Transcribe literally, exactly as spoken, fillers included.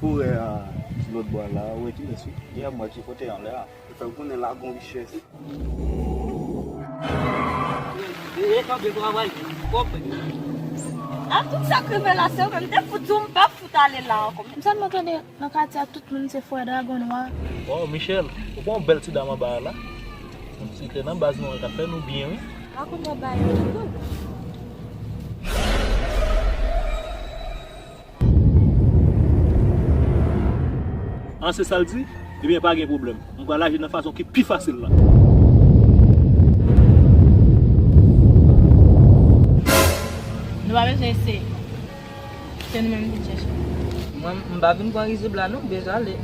Ou wè a, lòt bò la, ou wè kilès wi? Yè m wè ki kote anlè a. Ou fè m konnen la gon richès. Rete kanpe travay, konprann. A tout sa k rive la, se ou menm te fout di w m p ap fout ale la ankò. M sèlman tande nan katye a tout moun se frè Dragon Nwa. Oh, Michel, ou pa yon bèl ti dam anba a la? Yon ti te nan baz nou an k ap fè nou byen, wi. Rakonte bagay yo tou. An, se sa l di? Ebyen, pa gen pwoblèm. M pral aji nan fason ki pi fasil la. Nou pa bezwen eseye. Se nou menm ki chèche. Mwen, m pa vin pran rizib la, non, m bezwen ale.